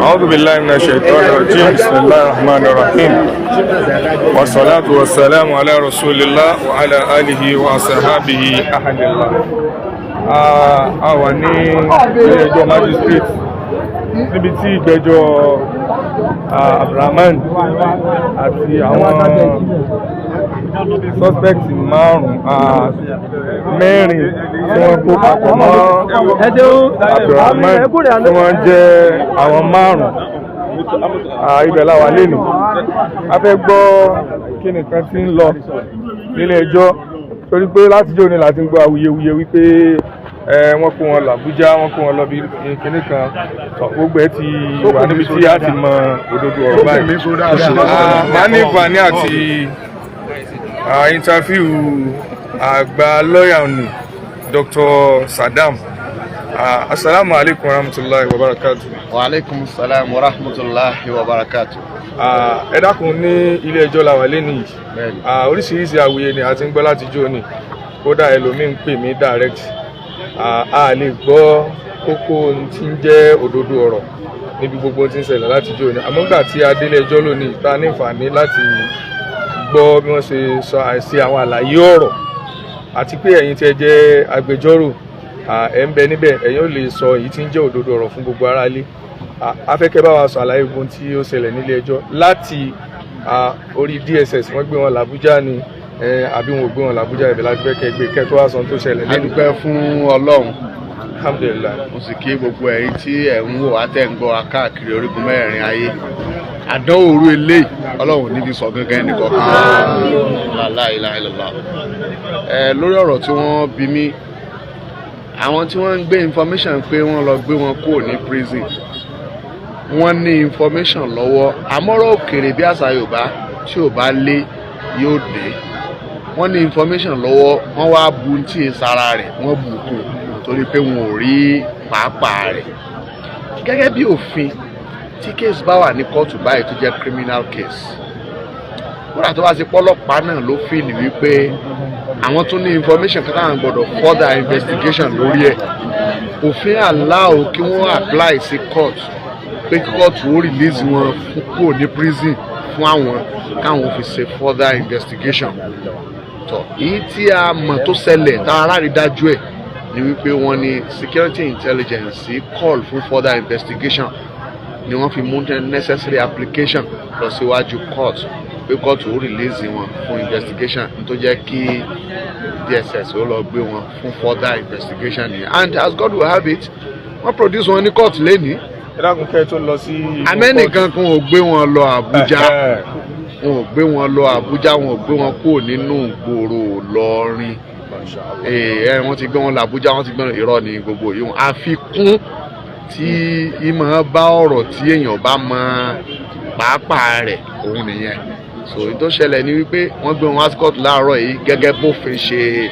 أعوذ بالله من الشيطان الرجيم. بسم الله الرحمن الرحيم، والصلاة والسلام على رسول الله وعلى آله وصحبه أهل الله. A wà ní ilé ẹjọ́ magistrate níbi tí ìgbẹ́jọ́ Abdulrahman àti àwọn suspect márùn-ún, mẹ́rin tí wọ́n kó papọ̀ mọ́ Abdulrahman, tí wọ́n jẹ́ àwọn márùn-ún. Ibẹ̀ la wà lénìí. A fẹ́ gbọ́ kí nìkan tí ń lọ nílé ẹjọ́, torí pé látijọ́ ní láti ń gbọ́ awuyewuye wípé wọ́n kó wọn lọ Àbújá, wọ́n kó wọn lọ bí kinní kan. Tọ́, gbogbo ẹ ti wà níbi tí a ti mọ òdodo ọ̀rọ̀ báyìí. Màá ní ìfàní àti interview àgbà lọ́ọ̀yà ní Dr. Saddam. Asalaamu alaykum wa rahmatulahi wa barakatu. Wa alaikum salam wa rahmatulahi wa barakatu. Ẹ dákun, ní ilé ẹjọ́ la wà lẹ́nu yìí. Bẹ́ẹ̀ni. Oríṣiríṣi awuye ni a ti ń gbọ́ láti jó ni, kódà ẹlòmíín ń pè mí direct. A lè gbọ́ kókó ohun tí ń jẹ́ òdodo ọ̀rọ̀ níbi gbogbo tí ń ṣẹlẹ̀ láti jó ni, àmọ́ nígbà tí a délé ẹjọ́ lónìí, ta ní ìfàní láti gbọ́ bí wọ́n ṣe sọ àìsí àwọn àlàyé ọ̀rọ̀, àti pé ẹ̀yin tí ẹ jẹ́ agbẹjọ́rò, ẹ̀ ń bẹ níbẹ̀, ẹ̀yin ò lè sọ èyí tí ń jẹ́ òdodo ọ̀rọ̀ fún gbogbo aráalé. A fẹ́ kẹ́ bá wa sọ àlàyé gbogbo tí ó ṣẹlẹ̀ nílé ẹjọ́ láti orí DSS, wọ́n gbé wọn làbújá ni àbí wọn ò gbé wọn làbújá? Ibẹ̀ láti fẹ́ kẹ́ gbé kẹ́ tó wá sọ ohun tó ṣẹlẹ̀ A lẹ́nu. dúpẹ́ fún Ọlọ́run. Alhamdulillahi. Mo sì kí gbogbo ẹ̀yin tí ẹ̀ ń wò wá, tẹ̀ ń gbọ́ wa káàkiri orígun mẹ́rẹ̀ẹ̀rin ayé. Àdánwò orú eléyìí, Ọlọ́run níbi sọ gángan ẹnì kọ̀ọ̀kan. La ilaha illallah. Ẹ lórí ọ̀rọ̀ tí wọ́n bí mi, àwọn tí wọ́n ń gbé information pé wọ́n lọ gbé wọn kúrò ní prison, wọ́n ní information lọ́wọ́, àmọ́rọ̀ òkèrè bí àṣà Yorùbá, tí ò bá lé yóò dé. Wọ́n ní information lọ́wọ́, wọ́n wá bu tí ì sára rẹ̀, wọ́n bù kún torí pé wọn ò rí pàápàá rẹ̀. Gẹ́gẹ́ bí òfin, tí case bá wà ní kóòtù báyìí tó jẹ́ criminal case, kódà tó bá ti pọ́lọ́pàá náà ló feel wípé àwọn tún ní information kan táwọn gbọ́dọ̀ further investigation lórí ẹ̀, òfin allow kí wọ́n apply sí court pé kí court ó release wọn fún kúrò ní prison fún àwọn káwọn fi ṣe further investigation. Tọ èyí tí a mọ̀ tó ṣẹlẹ̀ tá a rárí dájú ẹ̀ ni wípé wọ́n ní security intelligence call fún further investigation ni wọ́n fi mú necessary application lọ síwájú court pé court ó release wọn fún investigation, tó jẹ́ kí DSS ó lọ gbé wọn fún further investigation nìyẹn. And as God will have it, wọ́n produce wọn ní court lẹ́nìí. Ẹ dákun, kẹ́ ẹ tó lọ sí inú Amẹ́nìkan kan ò gbé wọn lọ Àbújá. Ẹ̀hẹ́. Wọn ò gbé wọn lọ Àbújá, wọn ò gbé wọn kúrò nínú ìgboro Ìlọrin. Ẹ wọ́n ti gbé wọn lọ Àbújá, wọ́n ti gbé wọn, irọ́ ní gbogbo yìí. Wọn àfikún tí ìmọ̀ bá ọ̀rọ̀ tí èèyàn bá mọ pàápàá rẹ̀ òun nìyẹn. So èyí tó ṣẹlẹ̀ ni wípé wọ́n gbé wọn wá sí kóòtù láàárọ̀ yìí gẹ́gẹ́ bófin ṣe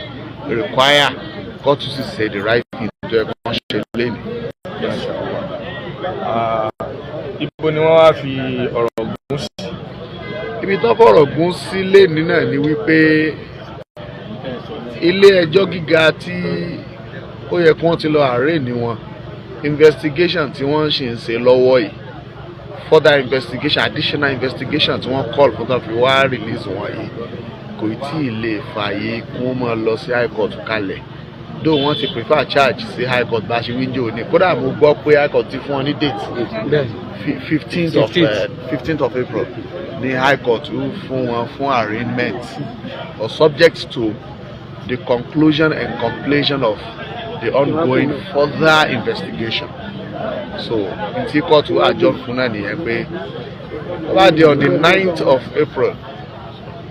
require. Kóòtù sì ṣe the right thing tó yẹ kó wọ́n ṣe lénìí. Ibo ni wọ́n wá fi ọ̀rọ̀ gún sí? Ibi tó fọ̀rọ̀ gún sí lẹ́ni náà ni wípé ilé ẹjọ́ gíga tí ó yẹ kí wọ́n ti lọ arraign wọn, investigation tí wọ́n ṣì ń ṣe lọ́wọ́ yìí, further investigation, additional investigation tí wọ́n call fún tó fi wá release wọn yìí, kò tí ì lè fààyè kí wọ́n máa lọ sí high court kalẹ̀, though wọ́n ti prefer charge sí high court bá a ṣe wíńjò ní. Kódà mo gbọ́ pé high court ti fún wọn ní date, 15th of April ní high court fún wọn fún arraignment, or subject to the conclusion and completion of the ongoing further investigation. So ntí kóòtù àjọ fún náà nìyẹn pé tó bá di on the 9th of April,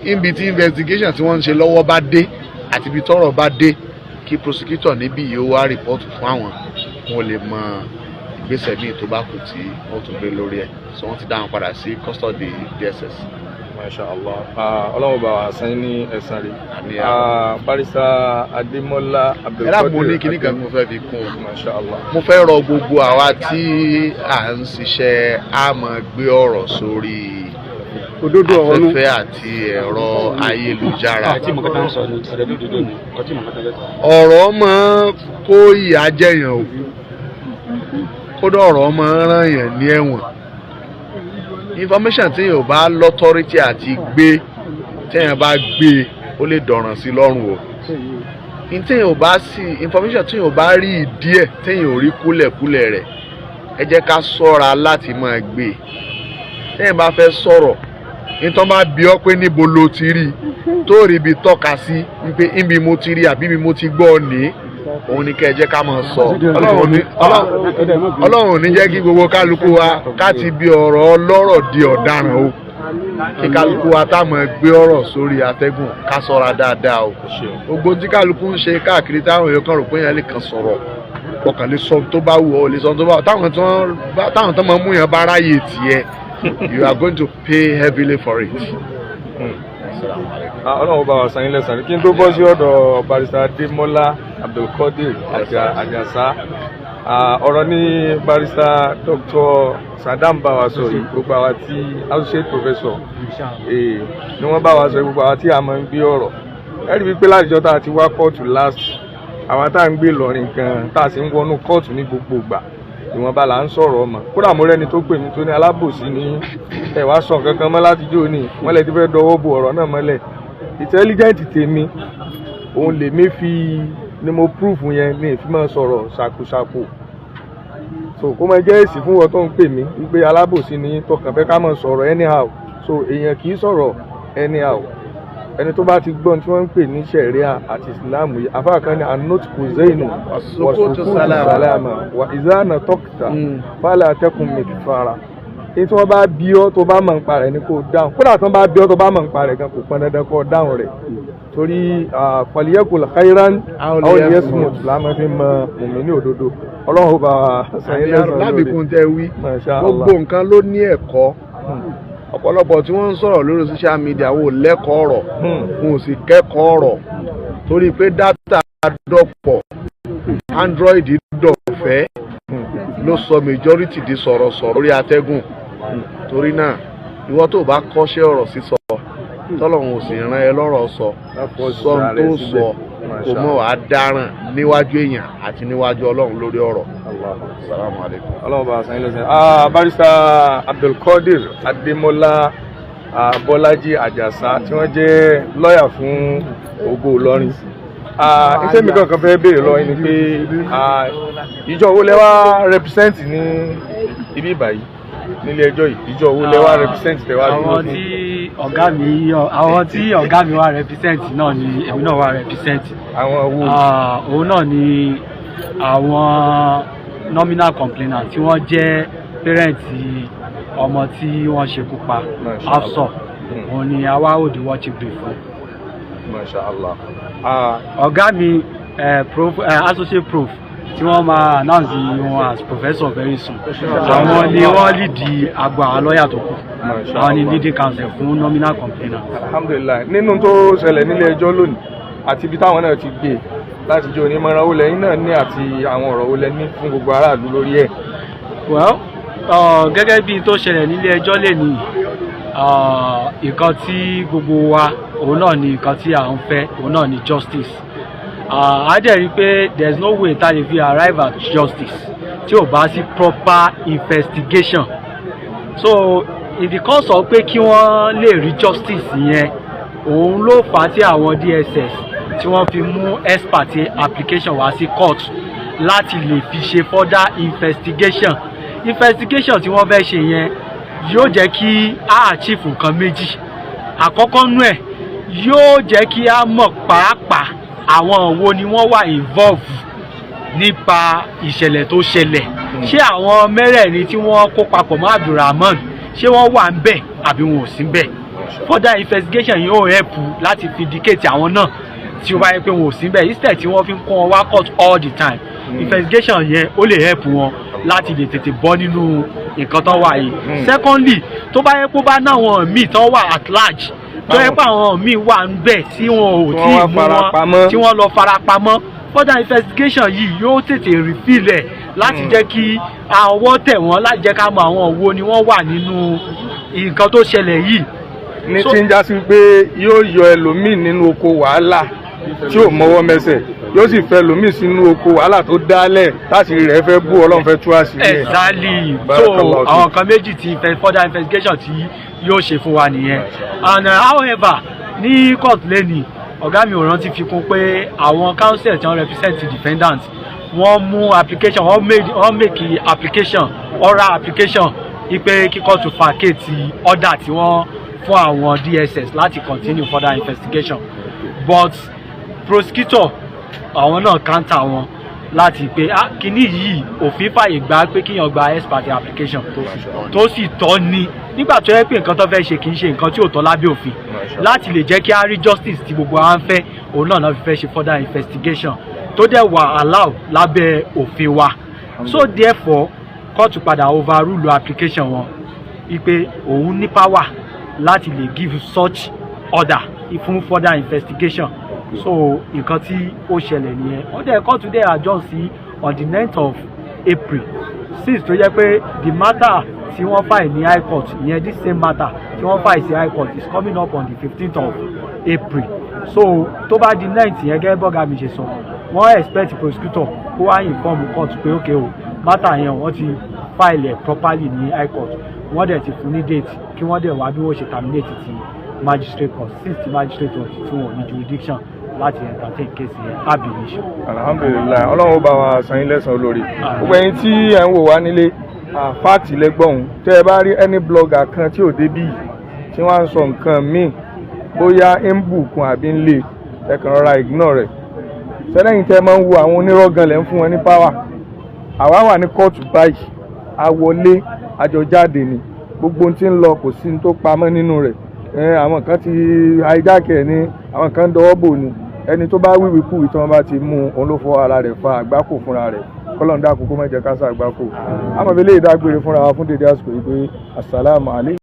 ibi tí investigation tí wọ́n ń ṣe lọ́wọ́ bá dé àti ibi tọ́rọ̀ bá dé, kí prosecutor níbí yìí ó wá report fún àwọn, wọn lè mọ ìgbésẹ̀ míì tó bá kù tí wọ́n tún gbé lórí ẹ̀. So wọ́n ti dá wọn padà sí custody DSS. Masha Allah. Ọlọ́run bá wa san ní ẹ̀san rẹ̀. Àmín. Barrister Adémọ́lá Ẹ dákun, mo ní Abdulkadir. kinní kan tí mo fẹ́ fi kún un. Masha Allah. Mo fẹ́ rọ gbogbo àwa tí à ń ṣiṣẹ́, a máa gbé ọ̀rọ̀ sórí Òdodo ọ̀rọ̀ nu. afẹ́fẹ́ àti ẹ̀rọ ayélujára. Ọtí mọ̀kátà ń sọ ni ọ̀dẹ̀ dòdò ni ọtí mọ̀kátà bẹ́ẹ̀ sọ. Ọ̀rọ̀ máa ń kó ìyà jẹyàn o, kódà ọ̀rọ̀ máa ń ràn yàn ní ẹ̀wọ̀n. Information tí yóò bá l'authority àti gbé, téèyàn bá gbé, ó lè dọ̀ràn sí lọ́rùn o. Téèyàn bá sí information, téèyàn bá rí ìdí ẹ̀, téèyàn ò rí kúlẹ̀kúlẹ̀ rẹ̀, ẹ jẹ́ ká ṣọ́ra láti máa gbé. Téèyàn bá fẹ́ sọ̀rọ̀, nítorí bá bi ọ́ pé níbo lo ti rí, tó rí ibi tọ́ka sí pé níbi mo ti rí àbí ibi mo ti gbọ́ ní, òun ni kẹ́ ẹ jẹ́ ká máa sọ. Ọlọ́run ò ní jẹ́ kí gbogbo kálukú wa ká ti bí ọ̀rọ̀ ọlọ́rọ̀ di ọ̀daràn o. Kí kálukú wa tá máa gbé ọ̀rọ̀ sórí atẹ́gùn, ká ṣọ́ra dáadáa o. Gbogbo tí kálukú ń ṣe káàkiri, táwọn èèyàn kan rò pé yẹn lè kàn sọ̀rọ̀, ọkàn lè sọ tó bá wù ọ́, lè sọ tó bá wù ọ́. Táwọn tó máa mú yẹn bá ráyè tiẹ̀, you are going to pay heavily for it. Ọlọ́run bá wa san yín lẹ́san. Kí n tó bọ́ sí ọ̀dọ̀ Barrister Adémọ́lá Abdulkadir Àjàsá, ọ̀rọ̀ ní Barrister Dr. Sadam bá wa sọ yìí, gbogbo àwa tí associate professor ni wọ́n bá wa sọ yìí, gbogbo àwa tí a máa ń gbé ọ̀rọ̀, ẹ rí i pé látijọ́ tá a ti wá kóòtù last, àwa tá à ń gbé Ìlọrin gan, tá a sì ń wọnú kóòtù ní gbogbo ìgbà, ìwọ̀nba là ń sọ̀rọ̀ ọmọ. Kódà mo rẹ́ni tó pè mí tó ní alábòsí ní ẹ wá sọ nǹkan kan mọ́ láti jó ní wọ́n lè ti fẹ́ dọwọ́ bo ọ̀rọ̀ náà mọ́lẹ̀. Intelligent tèmi òun lèmi fi ni mo proof yẹn ní ìfi máa sọ̀rọ̀ ṣàkóṣàkó, so kó máa jẹ́ èsì fún wọn tó ń pè mí wípé alábòsí ni tọkàn fẹ́ ká máa sọ̀rọ̀ anyhow. So èèyàn kì í sọ̀rọ̀ anyhow. Ẹni tó bá ti gbọ́n tí wọ́n ń pè ní sẹ̀ríà àti ìsìláàmù yìí, afáà kan ní النطق زين والسكوت سلامة وإذا نطقت فلا تكن مثفارا. Ní tí wọ́n bá bí ọ́, tó bá mọ̀ nípa rẹ̀ ni kò dáhùn. Kódà tí wọ́n bá bí ọ́, tó bá mọ̀ nípa rẹ̀ gan, kò pọn dandan kó dáhùn rẹ̀, torí فليقل خيرا أو ليصمت láàmú fi mọ mùmí ní òdodo. Ọlọ́run ó bá wa san yín lẹ́san lórí. Lábìkún tẹ wí, Masha Allah. gbogbo nǹkan ló ní ẹ̀kọ́. Ọ̀pọ̀lọpọ̀ tí wọ́n ń sọ̀rọ̀ lórí social media wò lẹ́kọ̀ọ́ ọ̀rọ̀, wọn ò sì kẹ́kọ̀ọ́ ọ̀rọ̀, torí pé data dọ̀pọ̀, Android dọ̀fẹ́, ló sọ majority di sọ̀rọ̀sọ̀rọ̀ lórí atẹ́gùn. Torí náà, ìwọ tó bá kọ́ṣẹ́ ọ̀rọ̀ sísọ, tọ́lọ́run ò sì rán ẹ lọ́rọ̀ sọ, sọ ohun tó sọ, kò mọ̀ wá dáràn níwájú èèyàn àti níwájú Ọlọ́run lórí ọ̀rọ̀. Salamu alaykum. Ọlọ́run bá san yín lẹ́san. Barrister Abdulkadir Adémọ́lá Bọ́lájí Àjàsá tí wọ́n jẹ́ lọ́ọ̀yà fún Ògo Ìlọrin. Iṣẹ́ mi kankan fẹ́ béèrè lọ́wọ́ yín ni pé ìjọ wo lẹ wá represent ní ibi ìbàyí nílé ẹjọ́ yìí? Ìjọ wo lẹ wá represent tẹ wá dúró Àwọn fún? tí ọ̀gá mi àwọn tí ọ̀gá mi wá represent náà ni èmi náà wá represent. Àwọn wo? Òun náà ni àwọn nominal complainant tí wọ́n jẹ́ parent ọmọ tí wọ́n ṣekú pa, Masha. Hafsọ. Òun ni àwa ò di watch brief fún. Masha Allah. Ah, Ọ̀gá mi prof, associate prof tí wọ́n máa announce wọn as professor very soon, àwọn ni wọ́n lead agbo àwọn lọ́ọ̀yà tó kù. Masha Àwọn ni Allah. leading counsel fún nominal complainant. Alhamdulillahi. Nínú tó ṣẹlẹ̀ nílé ẹjọ́ lónìí àti ibi táwọn náà ti gbé láti jẹ́ onímọ̀ràn wo lẹ́yìn náà ní, àti àwọn ọ̀rọ̀ wo lẹ ní fún gbogbo aráàlú lórí ẹ̀? Well, gẹ́gẹ́ bí tó ṣẹlẹ̀ nílé ẹjọ́ lè ní nǹkan tí gbogbo wa, òun náà ni nǹkan tí à ń fẹ́, òun náà ni justice. A dẹ̀ rí i pé there is no way tá a lè fi arrive at justice tí ò bá sí proper investigation. So in the course of pé kí wọ́n lè rí justice yẹn, òun ló fà á tí àwọn DSS tí wọ́n fi mú ex parte application wá sí court láti lè fi ṣe further investigation. Investigation tí wọ́n fẹ́ ṣe yẹn yóò jẹ́ kí a achieve nǹkan méjì. Àkọ́kọ́ nú ẹ̀, yóò jẹ́ kí a mọ̀ pàápàá àwọn wo ni wọ́n wà involve nípa ìṣẹ̀lẹ̀ tó ṣẹlẹ̀. Ṣé àwọn mẹ́rẹ̀ẹ̀rin tí wọ́n kó papọ̀ mọ́ Abdulrahman, ṣé wọ́n wà ń bẹ̀ àbí wọn ò sí ń bẹ̀? Further investigation yóò help láti vindicate àwọn náà tí ó bá yẹ pé wọn ò sí ń bẹ̀, instead tí wọ́n fi ń kó wọn wá court all the time. Investigation yẹn ó lè help wọn. Láti lè tètè bọ́ nínú nǹkan tó wà yìí. Secondly, tó bá yẹ kó bá náwọn míì tó wà at large, tó yẹ pé àwọn míì wà ń bẹ̀ tí wọn ò Tí tí wọ́n wá ì mú farapamọ́. wọn, tí wọ́n lọ farapamọ́, further investigation yìí yóò tètè reveal ẹ̀ láti jẹ́ kí ọwọ́ tẹ̀ wọ́n, láti jẹ́ ká mọ àwọn wo ni wọ́n wà nínú nǹkan tó ṣẹlẹ̀ yìí. Ní tí ń já sí pé yóò yọ ẹlòmíì nínú oko wàhálà tí ò mọwọ́ mẹsẹ̀, yóò sì fẹ́ ẹlòmíì sínú oko wàhálà tó dálẹ̀ láti rẹ̀ fẹ́ bú. Ọlọ́run fẹ́ tú àṣírí ẹ̀. Exactly. So Barakallahu fik. àwọn kan méjì tí further investigation tí yóò ṣe fún wa nìyẹn. And however, ní court lẹ́nìí, ọ̀gá mi ò rántí fi kún pé àwọn counsel tí wọ́n represent the defendant, wọ́n mú application, wọ́n make application, oral application, wípé kí court vacate order tí wọ́n fún àwọn DSS láti continue further investigation, but prosecutor, àwọn náà counter wọn láti pé, ah, kíní yìí, òfin fàyè gbà pé kíyàn gba ex parte application tó sì tọ́ ni, nígbà tó yẹ pé nǹkan tó fẹ́ ṣe kì í ṣe nǹkan tí ò tọ́ lábẹ́ òfin. Láti lè jẹ́ kí á rí justice tí gbogbo wa ń fẹ́, òun náà náà fi fẹ́ ṣe further investigation tó dẹ̀ wà allow lábẹ́ òfin wa. So therefore, kóòtù padà overrule application wọn, wípé òun ní power láti lè give such order fún further investigation. So nǹkan tí ó ṣẹlẹ̀ nìyẹn. Wọ́n dẹ̀, kóòtù dẹ̀ adjourn sí on the 9th of April, since tó jẹ́ pé the matter tí wọ́n file ní high court ìyẹn, this same matter tí wọ́n file sí high court is coming up on the 15th of April. So tó bá di 9th yẹn, gẹ́gẹ́ bọ́gà mi ṣe sọ, wọ́n expect prosecutor kó wá inform court pé okay o, matter yẹn, wọ́n ti file ẹ̀ properly ní high court, wọ́n dẹ̀ ti fún ní date, kí wọ́n dẹ̀ wá bí wọ́n ṣe terminate ti magistrate court, since ti magistrate court tí wọ́n ní jurisdiction láti entertain case yẹn ab initio. Alhamdulillahi, Ọlọ́run ó bá wa san yín lẹ́san olórí. Gbogbo ẹ̀yin tí ẹ̀ ń wò wá nílé, fáàtì lẹ́gbọ̀n. Tẹ́ ẹ bá rí any blogger kan tí ò débí yìí tí wọ́n á ń sọ nǹkan míì, bóyá ń bùkún àbí ń lè, ẹ kàn rọra ignore rẹ̀. Sẹ́lẹ̀yìn tẹ́ ẹ máa ń wo àwọn onírọ́ gan lẹ́ ń fún wọn ní power. Àwa wà ní kóòtù báyìí, a wọlé, àjọ jáde ni. Gbogbo ohun tí ń lọ, kò sí ní tó pamọ́ nínú rẹ̀. Àwọn kan ti hijack ẹ̀ ní, àwọn kan ń dọwọ́ bò ní. Ẹni tó bá wíwí kúwì tí wọ́n bá ti mú un, òun ló fọ ara rẹ̀ fa àgbákò fúnra rẹ̀. Kọ́lọ́n dákun, kó má jẹ́ ká ṣàgbákò. Àmọ́ bí lè dágbére fúnra wa fún dédé àsìkò yìí pé asalaamu alaykum.